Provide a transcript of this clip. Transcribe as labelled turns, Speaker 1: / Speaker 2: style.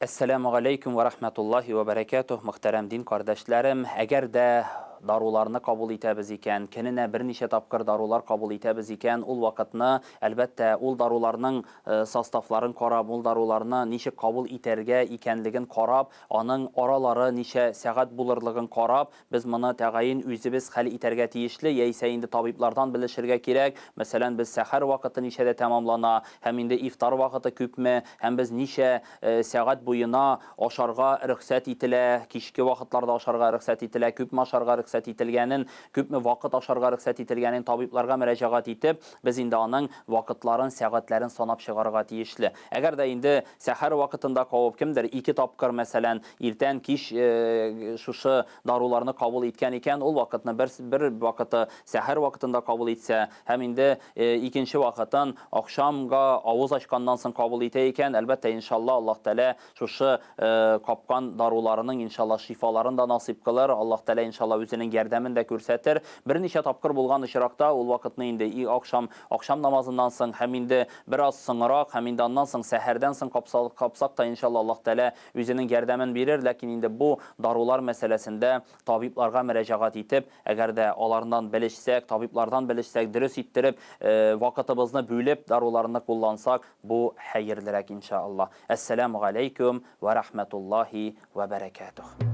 Speaker 1: Әссәләмү галәйкүм вә рәхмәтуллаһи вә бәрәкәтүһ, мөхтәрәм дин кардәшләрем! Әгәр дә даруларны кабул итәбез икән, көненә берничә тапкыр дарулар кабул итәбез икән, ул вакытны, әлбәттә, ул даруларның составларын карап, ул даруларны ничек кабул итәргә икәнлеген карап, аның аралары ничә сәгать булырлыгын карап, Без моны тәгаен үзебез хәл итәргә тиешле, яисә инде табиблардан белешергә кирәк. Мәсәлән, без сәхәр вакыты ничәдә тәмамлана, һәм инде ифтар вакыты күпме, һәм без ничә сәгать буена ашарга рөхсәт ителә, кичке вакытларда ашарга рөхсәт ителә, күпме ашарга рөхсәт ителгәнен, күпме вакыт ашарга рөхсәт ителгәнен табибларга мөрәҗәгать итеп, без инде аның вакытларын, сәгатьләрен санап чыгарырга тиешле. Әгәр дә инде сәхәр вакытында кабып кемдер ике тапкыр, мәсәлән, иртән, кич шушы даруларны кабул иткән икән, ул вакытны бер, бер вакыты сәхәр вакытында кабул итсә һәм инде икенче вакытын ахшамга авыз ачканнан соң кабул итә икән, әлбәттә, иншалла, Аллаһ Тәгалә шушы капкан даруларының, иншалла, шифаларын да насыйп кылыр, Аллаһ Тәгалә, иншалла, үзенең ярдәмен дә күрсәтер. Берничә тапкыр булган очракта, ул вакытны инде и ахшам, ахшам намазыннан соң һәм инде бераз соңрак һәм инде аннан соң сәхәрдән соң капса, капсак та, иншалла, Аллаһ Тәгалә үзенең ярдәмен бирер, ләкин инде бу дарулар мәсьәләсендә табибларга мөрәҗәгать итеп, әгәр дә аларнан белешсәк, табиблардан белешсәк, дөрес иттереп, вакытыбызны бүлеп даруларны куллансак, бу хәерлерәк, иншаАллаһ. Әссәләмү галәйкүм вә рахмәтуллаһи вә бәрәкәтүһ.